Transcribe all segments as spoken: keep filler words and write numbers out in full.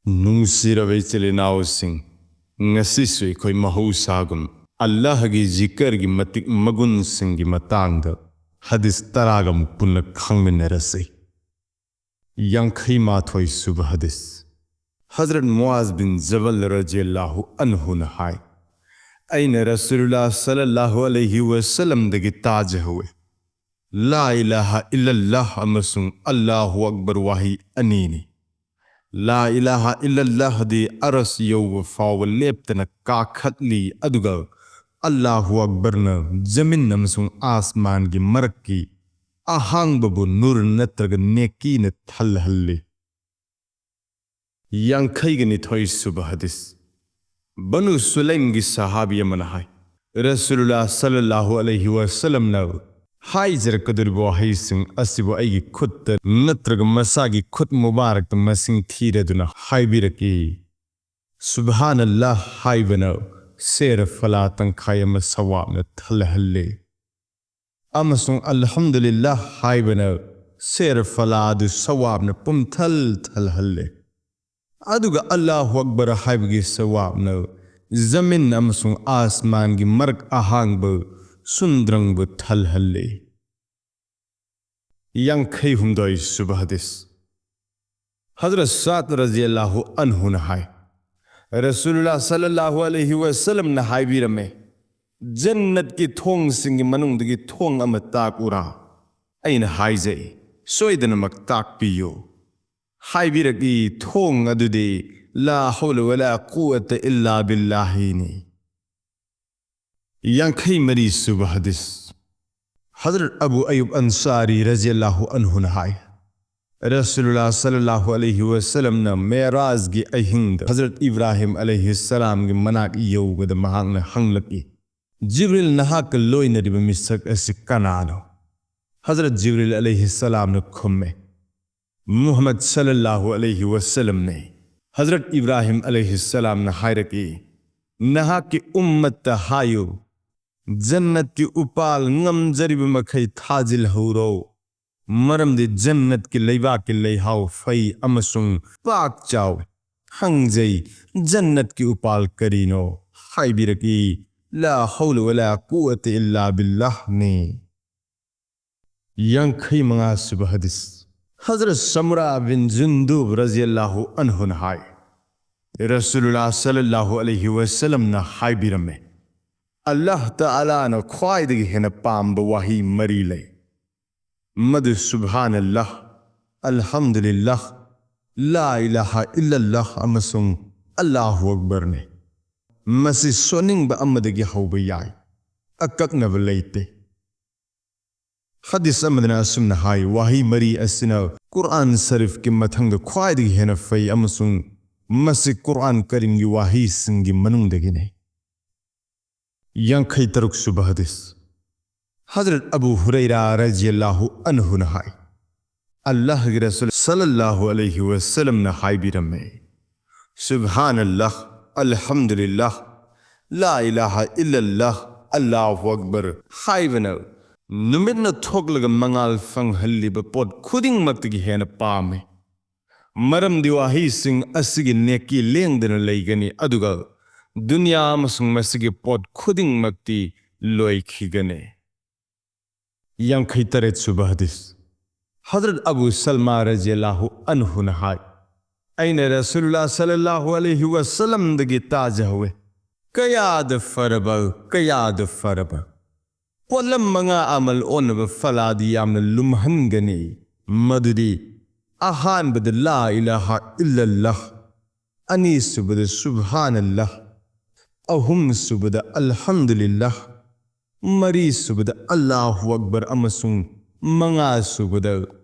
ꯅꯨꯡꯁꯤꯔꯕ ꯏꯆꯤꯜ ꯏꯅꯥꯎꯁꯤꯡ, ꯉꯁꯤꯁꯨ ꯑꯩꯈꯣꯏ ꯃꯍꯧꯁꯥꯒꯨꯝ ꯑꯜꯂꯥꯍꯒꯤ ꯖꯤꯀꯔꯒꯤ ꯃꯇꯤꯛ ꯃꯒꯨꯟꯁꯤꯡꯒꯤ ꯃꯇꯥꯡꯗ ꯍꯗꯤꯁ ꯇꯔꯥꯒꯃꯨꯛ ꯄꯨꯟꯅ ꯈꯪꯃꯤꯟꯅꯔꯁꯤ꯫ ꯌꯥꯡꯈꯩ ꯃꯥꯊꯣꯏ ꯁꯨꯕ ꯍꯗꯤꯁ꯫ ꯍꯖꯔꯠ ꯃꯨꯑꯥꯖ ꯕꯤꯟ ꯖꯕꯜ ꯔꯖꯤꯌꯜꯂꯥꯍꯨ ꯑꯟꯍꯨꯅ ꯍꯥꯏ, "ꯑꯩꯅ ꯔꯁꯨꯂꯨꯜꯂꯥꯍ ꯁꯜꯂꯜꯂꯥꯍꯨ ꯑꯂꯩꯍꯤ ꯋꯁꯜꯂꯝꯗꯒꯤ ꯇꯥꯖꯍꯧꯋꯤ, ꯂꯥ ꯏꯂꯥꯍ ꯏꯜꯂꯜꯂꯥꯍ ꯑꯃꯁꯨꯡ ꯑꯜꯂꯥꯍꯨ ꯑꯛꯕꯔ ꯋꯥꯍꯩ ꯑꯅꯤꯅꯤ꯫ ꯂꯥ ꯏꯂꯥꯍ ꯏꯜꯂꯜꯂꯥꯍꯗꯤ ꯑꯔꯁ ꯌꯧꯕ ꯐꯥꯎꯕ ꯂꯦꯞꯇꯅ ꯀꯥꯈꯠꯂꯤ, ꯑꯗꯨꯒ ꯑꯜꯂꯥꯍꯨ ꯑꯛꯕꯔꯅ ꯖꯃꯤꯟ ꯑꯃꯁꯨꯡ ꯑꯥꯁꯃꯥꯟꯒꯤ ꯃꯔꯛꯀꯤ ꯑꯍꯥꯡꯕꯕꯨ ꯅꯨꯔ ꯅꯠꯇ꯭ꯔꯒ ꯅꯦꯀꯤꯅ ꯊꯜꯍꯜꯂꯤ"꯫ ꯌꯥꯡꯈꯩꯒ ꯅꯤꯊꯣꯏ ꯁꯨꯕ ꯍꯗꯤꯁ꯫ ꯕꯅꯨ ꯁꯨꯂꯩꯝꯒꯤ ꯁꯍꯥꯕꯤ ꯑꯃꯅ ꯍꯥꯏ, "ꯔꯁꯨꯂꯨꯜꯂꯥꯍ ꯁꯜꯂꯜꯂꯥꯍꯨ ꯑꯂꯩꯍꯤ ꯋꯁꯜꯂꯝꯅ ꯍꯥꯏꯖꯔꯛꯀꯗꯧꯔꯤꯕ ꯋꯥꯍꯩꯁꯤꯡ ꯑꯁꯤꯕꯨ ꯑꯩꯒꯤ ꯈꯨꯠꯇ ꯅꯠꯇ꯭ꯔꯒ ꯃꯁꯥꯒꯤ ꯈꯨꯠ ꯃꯨꯕꯥꯔꯛꯇ ꯃꯁꯤꯡ ꯊꯤꯔꯗꯨꯅ ꯍꯥꯏꯕꯤꯔꯛꯏ, ꯁꯨꯕꯍꯥꯅꯜꯂꯥꯍ ꯍꯥꯏꯕꯅ ꯁꯦꯔ ꯐꯂꯥ ꯇꯪꯈꯥꯏ ꯑꯃ ꯁꯋꯥꯞꯅ ꯊꯜꯍꯜꯂꯤ, ꯑꯃꯁꯨꯡ ꯑꯜꯍꯝꯗꯨꯂꯤꯜꯂꯥꯍ ꯍꯥꯏꯕꯅ ꯁꯦꯔ ꯐꯂꯥ ꯑꯗꯨ ꯁꯋꯥꯞꯅ ꯄꯨꯝꯊꯜ ꯊꯜꯍꯜꯂꯤ, ꯑꯗꯨꯒ ꯑꯜꯂꯥꯍꯨ ꯑꯛꯕꯔ ꯍꯥꯏꯕꯒꯤ ꯁꯋꯥꯞꯅ ꯖꯃꯤꯟ ꯑꯃꯁꯨꯡ ꯑꯥꯁꯃꯥꯟꯒꯤ ꯃꯔꯛ ꯑꯍꯥꯡꯕ ꯁꯨꯟꯗ꯭ꯔꯪꯕ ꯊꯜꯍꯜꯂꯤ"꯫ ꯌꯥꯡꯈꯩ ꯍꯨꯝꯗꯣꯏ ꯁꯨꯕ ꯍꯗꯤꯁ꯫ ꯍꯖꯔꯠ ꯁꯥꯗ ꯔꯖꯤꯌꯜꯂꯥꯍꯨ ꯑꯟꯍꯨꯅ ꯍꯥꯏ, "ꯔꯁꯨꯂꯨꯜꯂꯥꯍ ꯁꯜꯂꯜꯂꯥꯍꯨ ꯑꯂꯩꯍꯤ ꯋꯁꯜꯂꯝꯅ ꯍꯥꯏꯕꯤꯔꯝꯃꯦ, 'ꯖꯟꯅꯠꯀꯤ ꯊꯣꯡꯁꯤꯡꯒꯤ ꯃꯅꯨꯡꯗꯒꯤ ꯊꯣꯡ ꯑꯃ ꯇꯥꯛꯎꯔꯥ?' ꯑꯩꯅ ꯍꯥꯏꯖꯩ, 'ꯁꯣꯏꯗꯅꯃꯛ ꯇꯥꯛꯄꯤꯌꯨ.' ꯍꯥꯏꯕꯤꯔꯛꯏ, ꯊꯣꯡ ꯑꯗꯨꯗꯤ ꯂꯥ ꯍꯧꯂ ꯋꯂꯥ ꯀꯨꯋꯇ ꯏꯜꯂꯥ ꯕꯤꯜꯂꯥꯍꯤꯅꯤ"꯫ ꯌꯥꯡꯈꯩ ꯃꯔꯤ ꯁꯨꯕ ꯍꯗꯤꯁ꯫ ꯍꯖꯔꯠ ꯑꯕꯨ ꯑꯌꯨꯕ ꯑꯟꯁꯥꯔꯤ ꯔꯖꯤꯌꯜꯂꯥꯍꯨ ꯑꯟꯍꯨꯅ ꯍꯥꯏ, ꯔꯁꯨꯂꯨꯜꯂꯥꯍ ꯁꯜꯂꯜꯂꯥꯍꯨ ꯑꯂꯩꯍꯤ ꯋꯁꯜꯂꯝꯅ ꯃꯦꯔꯥꯖꯒꯤ ꯑꯍꯤꯡꯗ ꯍꯖꯔꯠ ꯏꯕ꯭ꯔꯥꯍꯤꯝ ꯑꯂꯩꯍꯤ ꯁꯂꯥꯝꯒꯤ ꯃꯅꯥꯛ ꯌꯧꯕꯗ ꯃꯍꯥꯛꯅ ꯍꯪꯂꯛꯏ, "ꯖꯤꯕ꯭ꯔꯤꯜ, ꯅꯍꯥꯛꯀ ꯂꯣꯏꯅꯔꯤꯕ ꯃꯤꯁꯛ ꯑꯁꯤ ꯀꯅꯥꯅꯣ?" ꯍꯖꯔꯠ ꯖꯤꯕ꯭ꯔꯤꯜ ꯑꯂꯩꯍꯤ ꯁꯂꯥꯝꯅ ꯈꯨꯝꯃꯦ, "ꯃꯨꯍꯝꯃꯗ ꯁꯜꯂꯜꯂꯥꯍꯨ ꯑꯂꯩꯍꯤ ꯋꯁꯜꯂꯝꯅꯤ"꯫ ꯍꯖꯔꯠ ꯏꯕ꯭ꯔꯥꯍꯤꯝ ꯑꯂꯩꯍꯤ ꯁꯂꯥꯝꯅ ꯍꯥꯏꯔꯛꯏ, "ꯅꯍꯥꯛꯀꯤ ꯎꯝꯃꯠꯇ ꯍꯥꯏꯌꯨ, ꯖꯟꯅꯠꯀꯤ ꯎꯄꯥꯜ ꯉꯝꯖꯔꯤꯕ ꯃꯈꯩ ꯊꯥꯖꯤꯜꯍꯧꯔꯣ, ꯃꯔꯝꯗꯤ ꯖꯟꯅꯠꯀꯤ ꯂꯩꯕꯥꯛꯀꯤ ꯂꯩꯍꯥꯎ ꯐꯩ ꯑꯃꯁꯨꯡ ꯄꯥꯛ ꯆꯥꯎꯏ"꯫ ꯍꯪꯖꯩ, "ꯖꯟꯅꯠꯀꯤ ꯎꯄꯥꯜ ꯀꯔꯤꯅꯣ?" ꯍꯥꯏꯕꯤꯔꯛꯏ, "ꯂꯥ ꯍꯧꯂ ꯋꯥꯂꯥ ꯀꯨꯋꯥꯇ ꯏꯜꯂꯥ ꯕꯤꯜꯂꯥꯍꯅꯤ"꯫ ꯌꯥꯡꯈꯩ ꯃꯉꯥ ꯁꯨꯕ ꯍꯗꯤꯁ꯫ ꯍꯖꯔꯠ ꯁꯃꯨꯔꯥ ꯕꯤꯟ ꯖꯨꯟꯗꯨꯕ ꯔꯖꯤꯌꯜꯂꯥꯍꯨ ꯑꯟꯍꯨꯅ ꯍꯥꯏ, ꯔꯁꯨꯂꯨꯜꯂꯥꯍ ꯁꯜꯂꯜꯂꯥꯍꯨ ꯑꯂꯩꯍꯤ ꯋꯁꯜꯂꯝꯅ ꯍꯥꯏꯕꯤꯔꯝꯃꯦ, "ꯑꯜꯂꯥꯍ ꯇꯥꯂꯥꯅ ꯈ꯭ꯋꯥꯏꯗꯒꯤ ꯍꯦꯟꯅ ꯄꯥꯝꯕ ꯋꯥꯍꯩ ꯃꯔꯤ ꯂꯩ꯫ ꯃꯗꯨ ꯁꯨꯕꯍꯥꯅꯜꯂꯥꯍ, ꯑꯜꯍꯝꯗꯨꯂꯤꯜꯂꯥꯍ, ꯂꯥ ꯏꯂꯥꯍ ꯏꯜꯂꯜꯂꯥꯍ ꯑꯃꯁꯨꯡ ꯑꯜꯂꯥꯍꯨ ꯑꯛꯕꯔꯅꯤ꯫ ꯃꯁꯤ ꯁꯣꯟꯅꯤꯡꯕ ꯑꯃꯗꯒꯤ ꯍꯧꯕ ꯌꯥꯏ, ꯑꯀꯛꯅꯕ ꯂꯩꯇꯦ"꯫ ꯍꯗꯤꯁ ꯑꯃꯗꯅ ꯑꯁꯨꯝꯅ ꯍꯥꯏ, "ꯋꯥꯍꯩ ꯃꯔꯤ ꯑꯁꯤꯅ ꯀꯨꯔꯑꯥꯟ ꯁꯔꯤꯐꯀꯤ ꯃꯊꯪꯗ ꯈ꯭ꯋꯥꯏꯗꯒꯤ ꯍꯦꯟꯅ ꯐꯩ ꯑꯃꯁꯨꯡ ꯃꯁꯤ ꯀꯨꯔꯑꯥꯟ ꯀꯔꯤꯝꯒꯤ ꯋꯥꯍꯩꯁꯤꯡꯒꯤ ꯃꯅꯨꯡꯗꯒꯤꯅꯤ"꯫ ꯌꯥꯡꯈꯩ ꯇꯔꯨꯛ ꯁꯨꯕ ꯍꯗꯤꯁ꯫ ꯍꯖꯔꯠ ꯑꯕꯨ ꯍꯨꯔꯩꯔꯥ ꯔꯖꯤꯌꯜꯂꯥꯍꯨ ꯑꯟꯍꯨꯅ ꯍꯥꯏ, ꯑꯜꯂꯥꯍꯒꯤ ꯔꯁꯨꯜ ꯁꯜꯂꯜꯂꯥꯍꯨ ꯑꯂꯩꯍꯤ ꯋꯁꯜꯂꯝꯅ ꯍꯥꯏꯕꯤꯔꯝꯃꯦ, "ꯁꯨꯕꯍꯥꯅꯜꯂꯥꯍ, ꯑꯜꯍꯝꯗꯨꯂꯤꯜꯂꯥꯍ, ꯂꯥ ꯏꯂꯥꯍ ꯏꯜꯂꯜꯂꯥꯍ, ꯑꯜꯂꯥꯍꯨ ꯑꯛꯕꯔ" ꯍꯥꯏꯕꯅ ꯅꯨꯃꯤꯠꯅ ꯊꯣꯛꯂꯒ ꯃꯉꯥꯜ ꯐꯪꯍꯜꯂꯤꯕ ꯄꯣꯠ ꯈꯨꯗꯤꯡꯃꯛꯇꯒꯤ ꯍꯦꯟꯅ ꯄꯥꯝꯃꯤ꯫ ꯃꯔꯝꯗꯤ ꯋꯥꯍꯩꯁꯤꯡ ꯑꯁꯤꯒꯤ ꯅꯦꯀꯤ ꯂꯦꯡꯗꯅ ꯂꯩꯒꯅꯤ, ꯑꯗꯨꯒ ꯗꯨꯅꯤꯌꯥ ꯑꯃꯁꯨꯡ ꯃꯁꯤꯒꯤ ꯄꯣꯠ ꯈꯨꯗꯤꯡꯃꯛꯇꯤ ꯂꯣꯏꯈꯤꯒꯅꯤ꯫ ꯌꯥꯡꯈꯩ ꯇꯔꯦꯠ ꯁꯨꯕ ꯍꯗꯤꯁ꯫ ꯍꯖꯔꯠ ꯑꯕꯨ ꯁꯜꯃꯥ ꯔꯖꯤꯌꯜꯂꯥꯍꯨ ꯑꯟꯍꯨꯅ ꯍꯥꯏ, "ꯑꯩꯅ ꯔꯁꯨꯂꯨꯜꯂꯥꯍ ꯁꯜꯂꯜꯂꯥꯍꯨ ꯑꯂꯩꯍꯤ ꯋꯁꯜꯂꯝꯗꯒꯤ ꯇꯥꯖꯍꯧꯋꯦ, ꯀꯌꯥꯗ ꯐꯔꯕ, ꯀꯌꯥꯗ ꯐꯔꯕ! ꯄꯣꯠꯂꯝ ꯃꯉꯥ ꯑꯃꯜ ꯑꯣꯟꯅꯕ ꯐꯂꯥꯗꯤ ꯌꯥꯝꯅ ꯂꯨꯝꯍꯟꯒꯅꯤ꯫ ꯃꯗꯨꯗꯤ ꯑꯍꯥꯟꯕꯗ ꯂꯥ ꯏꯂꯥꯍ ꯏꯜꯂꯜꯂꯥꯍ, ꯑꯅꯤꯁꯨꯕꯗ ꯁꯨꯕꯍꯥꯅꯜꯂꯥꯍ, ꯑꯍꯨꯝꯁꯨꯕꯗ ꯑꯜꯍꯝꯗꯨꯂꯤꯜꯂꯥꯍ, ꯃꯔꯤꯁꯨꯕꯗ ꯑꯜꯂꯥꯍꯨ ꯑꯛꯕꯔ ꯑꯃꯁꯨꯡ ꯃꯉꯥꯁꯨꯕꯗ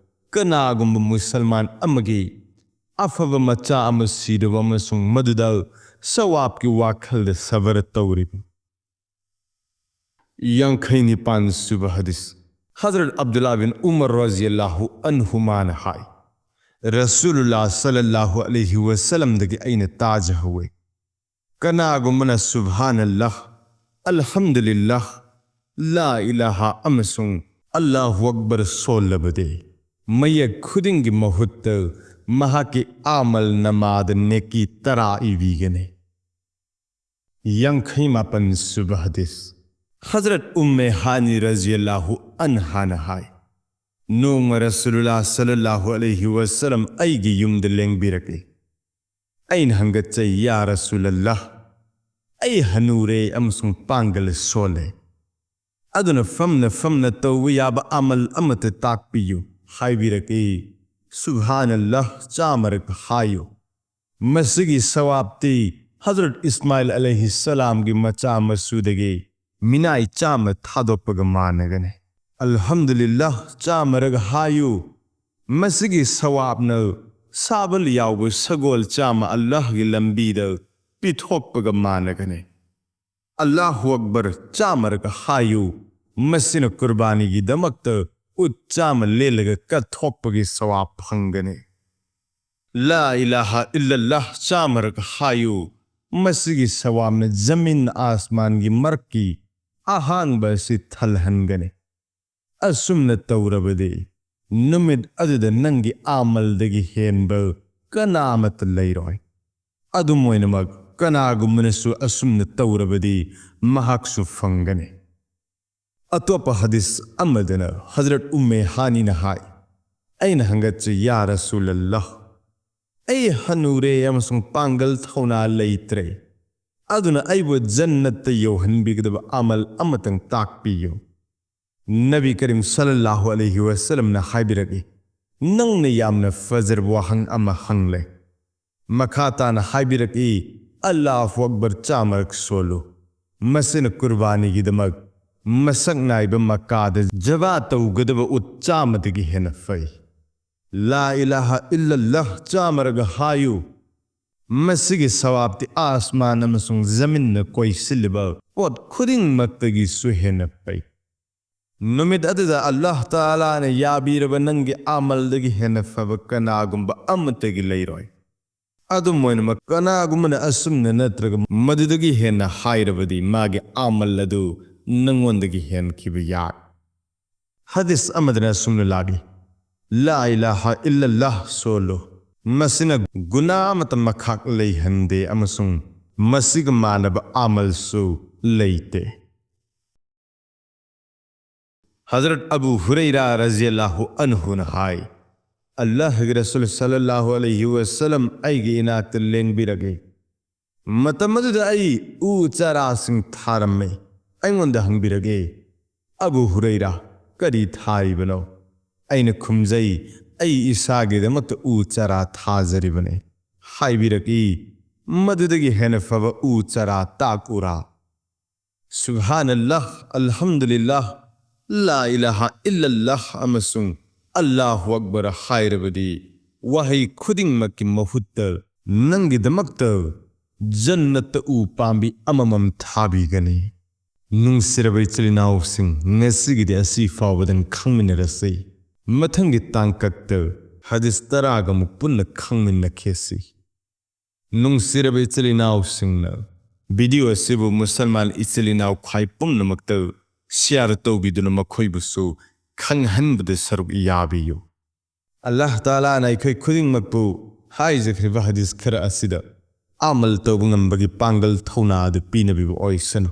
ꯀꯅꯥꯒꯨꯝꯕ ꯃꯨꯁꯜꯃꯥꯟ ꯑꯃꯒꯤ ꯑꯐꯕ ꯃꯆꯥ ꯑꯃ ꯁꯤꯔꯕ ꯑꯃꯁꯨꯡ ꯃꯗꯨꯗ ꯁꯋꯥꯕꯀꯤ ꯋꯥꯈꯜꯗ ꯁꯕꯔ ꯇꯧꯔꯤꯕ"꯫ ꯌꯥꯡꯈꯩ ꯅꯤꯄꯥꯟ ꯁꯨꯕ ꯍꯗꯤꯁ꯫ ꯍꯖꯔꯠ ꯑꯕꯗꯨꯜꯂꯥ ꯕꯤꯟ ꯎꯃꯔ ꯔꯖꯤꯌꯜꯂꯥꯍꯨ ꯑꯟꯍꯨꯃꯥꯅ ꯍꯥꯏ, "ꯔꯁꯨꯂꯨꯜꯂꯥꯍ ꯁꯜꯂꯜꯂꯥꯍꯨ ꯑꯂꯩꯍꯤ ꯋꯁꯜꯂꯝꯗꯒꯤ ꯑꯩꯅ ꯇꯥꯖꯍꯧꯋꯦ, ꯀꯅꯥꯒꯨꯝꯕꯅ ꯁꯨꯕꯍꯥꯅꯜꯂꯥꯍ, ꯑꯜꯍꯝꯗꯨꯂꯤꯜꯂꯥꯍ, ꯂꯥ ꯏꯂꯥꯍ ꯑꯃꯁꯨꯡ ꯑꯜꯂꯥꯍꯨ ꯑꯛꯕꯔ ꯁꯣꯜꯂꯕꯗꯤ, ꯃꯌꯦꯛ ꯈꯨꯗꯤꯡꯒꯤ ꯃꯍꯨꯠꯇ ꯃꯍꯥꯛꯀꯤ ꯑꯃꯜ ꯅꯃꯥꯗ ꯅꯦꯀꯤ ꯇꯔꯥ ꯏꯕꯤꯒꯅꯤ꯫ ꯌꯥꯡꯈꯩ ꯃꯥꯄꯟ ꯁꯨꯕ ꯍꯗꯤꯁ꯫ ꯍꯖꯔꯠ ꯎꯝꯃꯦ ꯍꯥꯅꯤ ꯔꯖꯤꯌꯜꯂꯥꯍꯨ ꯑꯟꯍꯥꯅ ꯍꯥꯏ, ꯅꯣꯡꯃ ꯔꯁꯨꯂꯨꯜꯂꯥꯍ ꯁꯜꯂꯜꯂꯥꯍꯨ ꯑꯂꯩꯍꯤ ꯋꯁꯜꯂꯝ ꯑꯩꯒꯤ ꯌꯨꯝꯗ ꯂꯦꯡꯕꯤꯔꯛꯏ꯫ ꯑꯩꯅ ꯍꯪꯒꯠꯆꯩ, "ꯌꯥ ꯔꯁꯨꯂꯜꯂꯥꯍ, ꯑꯩ ꯍꯅꯨꯔꯦ ꯑꯃꯁꯨꯡ ꯄꯥꯡꯒꯜ ꯁꯣꯜꯂꯦ, ꯑꯗꯨꯅ ꯐꯝꯅ ꯐꯝꯅ ꯇꯧꯕ ꯌꯥꯕ ꯑꯃꯜ ꯑꯃꯠꯇ ꯇꯥꯛꯄꯤꯌꯨ" ꯍꯥꯏꯕꯤꯔꯛꯏ꯫ "ꯁꯨꯕꯍꯥꯅꯜꯂꯥꯍ ꯆꯥꯝꯃꯔꯛ ꯍꯥꯏꯌꯨ꯫ ꯃꯁꯤꯒꯤ ꯁꯋꯥꯕꯇꯤ ꯍꯖꯔꯠ ꯏꯁꯃꯥꯏꯜ ꯑꯂꯩꯍꯤꯁꯁꯂꯥꯝꯒꯤ ꯃꯆꯥ ꯃꯁꯨꯗꯒꯤ ꯃꯤꯅꯥꯏ ꯆꯥꯝꯃ ꯊꯥꯗꯣꯛꯄꯒ ꯃꯥꯟꯅꯒꯅꯤ꯫ ꯑꯜꯍꯝꯗꯨꯂꯤꯜꯂꯥꯍ ꯆꯥꯝꯃꯔꯛ ꯍꯥꯏꯌꯨ꯫ ꯃꯁꯤꯒꯤ ꯁꯋꯥꯕꯅ ꯁꯥꯕꯜ ꯌꯥꯎꯕ ꯁꯒꯣꯜ ꯆꯥꯝꯃ ꯑꯜꯂꯥꯍꯒꯤ ꯂꯝꯕꯤꯗ ꯄꯤꯊꯣꯛꯄꯒ ꯃꯥꯟꯅꯒꯅꯤ꯫ ꯑꯜꯂꯥꯍꯨ ꯑꯛꯕꯔ ꯆꯥꯝꯃꯔꯛ ꯍꯥꯏꯌꯨ꯫ ꯃꯁꯤꯅ ꯀꯨꯔꯕꯥꯅꯤꯒꯤꯗꯃꯛꯇ ꯎꯠ ꯆꯥꯝꯃ ꯂꯦꯜꯂꯒ ꯀꯠꯊꯣꯛꯄꯒꯤ ꯁꯋꯥꯕ ꯐꯪꯒꯅꯤ꯫ ꯂꯥ ꯏꯂꯥꯍ ꯏꯜꯂꯜꯂꯥꯍ ꯆꯥꯝꯃꯔꯛ ꯍꯥꯏꯌꯨ꯫ ꯃꯁꯤꯒꯤ ꯁꯋꯥꯕꯅ ꯖꯃꯤꯟ ꯑꯥꯁꯃꯥꯟꯒꯤ ꯃꯔꯛꯀꯤ ꯑꯍꯥꯡꯕ ꯑꯁꯤ ꯊꯜꯍꯟꯒꯅꯤ꯫ ꯑꯁꯨꯝꯅ ꯇꯧꯔꯕꯗꯤ ꯅꯨꯃꯤꯠ ꯑꯗꯨꯗ ꯅꯪꯒꯤ ꯑꯃꯜꯗꯒꯤ ꯍꯦꯟꯕ ꯀꯅꯥ ꯑꯃꯠꯇ ꯂꯩꯔꯣꯏ꯫ ꯑꯗꯨꯝ ꯑꯣꯏꯅꯃꯛ, ꯀꯅꯥꯒꯨꯝꯕꯅꯁꯨ ꯑꯁꯨꯝꯅ ꯇꯧꯔꯕꯗꯤ ꯃꯍꯥꯛꯁꯨ ꯐꯪꯒꯅꯤ꯫ ꯑꯇꯣꯞꯄ ꯍꯗꯤꯁ ꯑꯃꯗꯅ ꯍꯖꯔꯠ ꯎꯝꯃꯦ ꯍꯥꯅꯤꯅ ꯍꯥꯏ, ꯑꯩꯅ ꯍꯪꯒꯠꯆꯩ, "ꯌꯥ ꯔꯁꯨꯂꯜꯂꯥꯍ, ꯑꯩ ꯍꯅꯨꯔꯦ ꯑꯃꯁꯨꯡ ꯄꯥꯡꯒꯜ ꯊꯧꯅꯥ ꯂꯩꯇ꯭ꯔꯦ, ꯑꯗꯨꯅ ꯑꯩꯕꯨ ꯖꯟꯅꯠꯇ ꯌꯧꯍꯟꯕꯤꯒꯗꯕ ꯑꯃꯜ ꯑꯃꯇꯪ ꯇꯥꯛꯄꯤꯌꯨ"꯫ ꯅꯕꯤ ꯀꯔꯤꯝ ꯁꯜꯂꯜꯂꯥꯍꯨ ꯑꯂꯩꯍꯤ ꯋꯁꯜꯂꯝꯅ ꯍꯥꯏꯕꯤꯔꯛꯏ, "ꯅꯪꯅ ꯌꯥꯝꯅ ꯐꯖꯔꯕ ꯋꯥꯍꯪ ꯑꯃ ꯍꯪꯂꯦ"꯫ ꯃꯈꯥ ꯇꯥꯅ ꯍꯥꯏꯕꯤꯔꯛꯏ, "ꯑꯜꯂꯥꯍꯨ ꯑꯛꯕꯔ ꯆꯥꯝꯃꯔꯛ ꯁꯣꯜꯂꯨ꯫ ꯃꯁꯤꯅ ꯀꯨꯔꯕꯥꯅꯤꯒꯤꯗꯃꯛ ꯃꯁꯛ ꯅꯥꯏꯕ ꯃꯀꯥꯗ ꯖꯕꯥ ꯇꯧꯒꯗꯕ ꯎꯠ ꯆꯥꯝꯃꯗꯒꯤ ꯍꯦꯟꯅ ꯐꯩ꯫ ꯂꯥ ꯏꯂꯥꯍ ꯏꯜꯂꯜꯂꯥꯍ ꯆꯥꯝꯃꯔꯛ ꯍꯥꯏꯌꯨ꯫ ꯃꯁꯤꯒꯤ ꯁꯋꯥꯕꯇꯤ ꯑꯥꯁꯃꯥꯟ ꯑꯃꯁꯨꯡ ꯖꯃꯤꯟꯅ ꯀꯣꯏꯁꯤꯜꯂꯤꯕ ꯄꯣꯠ ꯈꯨꯗꯤꯡꯃꯛꯇꯒꯤꯁꯨ ꯍꯦꯟꯅ ꯐꯩ꯫ ꯅꯨꯃꯤꯠ ꯑꯗꯨꯗ ꯑꯜꯂꯥꯍ ꯇꯥꯂꯥꯅ ꯌꯥꯕꯤꯔꯕ ꯅꯪꯒꯤ ꯑꯃꯜꯗꯒꯤ ꯍꯦꯟꯅ ꯐꯕ ꯀꯅꯥꯒꯨꯝꯕ ꯑꯃꯠꯇꯒꯤ ꯂꯩꯔꯣꯏ"꯫ ꯑꯗꯨꯝ ꯑꯣꯏꯅꯃꯛ, ꯀꯅꯥꯒꯨꯝꯕꯅ ꯑꯁꯨꯝꯅ ꯅꯠꯇ꯭ꯔꯒ ꯃꯗꯨꯗꯒꯤ ꯍꯦꯟꯅ ꯍꯥꯏꯔꯕꯗꯤ ꯃꯥꯒꯤ ꯑꯃꯜ ꯑꯗꯨ ꯅꯪꯉꯣꯟꯗꯒꯤ ꯍꯦꯟꯈꯤꯕ ꯌꯥꯏ꯫ ꯍꯗꯤꯁ ꯑꯃꯗꯅ ꯑꯁꯨꯝꯅ ꯂꯥꯛꯂꯤ, "ꯂꯥ ꯏꯂꯥꯍ ꯏꯜꯂꯜꯂꯥꯍ ꯁꯣꯜꯂꯨ"꯫ ꯃꯁꯤꯅ ꯒꯨꯅꯥ ꯑꯃꯠꯇ ꯃꯈꯥꯛ ꯂꯩꯍꯟꯗꯦ ꯑꯃꯁꯨꯡ ꯃꯁꯤꯒ ꯃꯥꯟꯅꯕ ꯑꯃꯜꯁꯨ ꯂꯩꯇꯦ꯫ ꯍꯖꯔꯠ ꯑꯕꯨ ꯍꯨꯔꯩꯔꯥ ꯔꯖꯤꯌꯜꯂꯥꯍꯨ ꯑꯟꯍꯨꯅ ꯍꯥꯏ, "ꯑꯜꯂꯥꯍꯒꯤ ꯔꯁꯨꯜ ꯁꯜꯂꯜꯂꯥꯍꯨ ꯑꯂꯩꯍꯤ ꯋꯁꯜꯂꯝ ꯑꯩꯒꯤ ꯏꯅꯥꯛꯇ ꯂꯦꯡꯕꯤꯔꯛꯏ꯫ ꯃꯇꯝ ꯑꯗꯨꯗ ꯑꯩ ꯎ ꯆꯥꯔꯥꯁꯤꯡ ꯊꯥꯔꯝꯃꯤ꯫ ꯑꯩꯉꯣꯟꯗ ꯍꯪꯕꯤꯔꯛꯏ, 'ꯑꯕꯨ ꯍꯨꯔꯩꯔꯥ, ꯀꯔꯤ ꯊꯥꯔꯤꯕꯅꯣ?' ꯑꯩꯅ ꯈꯨꯝꯖꯩ, 'ꯑꯩ ꯏꯁꯥꯒꯤꯗꯃꯛꯇ ꯎ ꯆꯥꯔꯥ ꯊꯥꯖꯔꯤꯕꯅꯤ꯫ ꯍꯥꯏꯕꯤꯔꯛꯏ, ꯃꯗꯨꯗꯒꯤ ꯍꯦꯟꯅ ꯐꯕ ꯎ ꯆꯥꯔꯥ ꯇꯥꯛꯎꯔꯥ?' ꯁꯨꯕꯍꯥꯅꯜꯂꯥꯍ, ꯑꯜꯍꯝꯗꯨꯂꯤꯜꯂꯥꯍ, ꯂꯥ ꯏꯂꯥꯍ ꯏꯜꯂꯜꯂꯥꯍ ꯑꯃꯁꯨꯡ ꯑꯜꯂꯥꯍꯨ ꯑꯛꯕꯔ ꯍꯥꯏꯔꯕꯗꯤ ꯋꯥꯍꯩ ꯈꯨꯗꯤꯡꯃꯛꯀꯤ ꯃꯍꯨꯠꯇ ꯅꯪꯒꯤꯗꯃꯛꯇ ꯖꯟꯅꯠꯇ ꯎ ꯄꯥꯝꯕꯤ ꯑꯃꯃꯝ ꯊꯥꯕꯤꯒꯅꯤ꯫ ꯅꯨꯡꯁꯤꯔꯕ ꯏꯆꯤꯜ ꯏꯅꯥꯎꯁꯤꯡ, ꯉꯁꯤꯒꯤꯗꯤ ꯑꯁꯤ ꯐꯥꯎꯕꯗꯪ ꯈꯪꯃꯤꯟꯅꯔꯁꯤ꯫ ꯃꯊꯪꯒꯤ ꯇꯥꯡꯀꯛꯇ ꯍꯗꯤꯁ ꯇꯔꯥꯒ ꯑꯃꯨꯛ ꯄꯨꯟꯅ ꯈꯪꯃꯤꯟꯅꯈꯤꯁꯤ꯫ ꯅꯨꯡꯁꯤꯔꯕ ꯏꯆꯤꯜ ꯏꯅꯥꯎꯁꯤꯡꯅ, ꯚꯤꯗꯤꯑꯣ ꯑꯁꯤꯕꯨ ꯃꯨꯁꯜꯃꯥꯟ ꯏꯆꯤꯜ ꯏꯅꯥꯎ ꯈ꯭ꯋꯥꯏ ꯄꯨꯝꯅꯃꯛꯇ ꯁꯤꯌꯥꯔ ꯇꯧꯕꯤꯗꯨꯅ ꯃꯈꯣꯏꯕꯨꯁꯨ ꯈꯪꯍꯟꯕꯗ ꯁꯔꯨꯛ ꯌꯥꯕꯤꯌꯨ꯫ ꯑꯜꯂꯥꯍ ꯇꯥꯂꯥꯅ ꯑꯩꯈꯣꯏ ꯈꯨꯗꯤꯡꯃꯛꯄꯨ ꯍꯥꯏꯖꯈ꯭ꯔꯤꯕ ꯍꯗꯤꯁ ꯈꯔ ꯑꯁꯤꯗ ꯑꯃꯜ ꯇꯧꯕ ꯉꯝꯕꯒꯤ ꯄꯥꯡꯒꯜ ꯊꯧꯅꯥ ꯑꯗꯨ ꯄꯤꯅꯕꯤꯕ ꯑꯣꯏꯁꯅꯨ꯫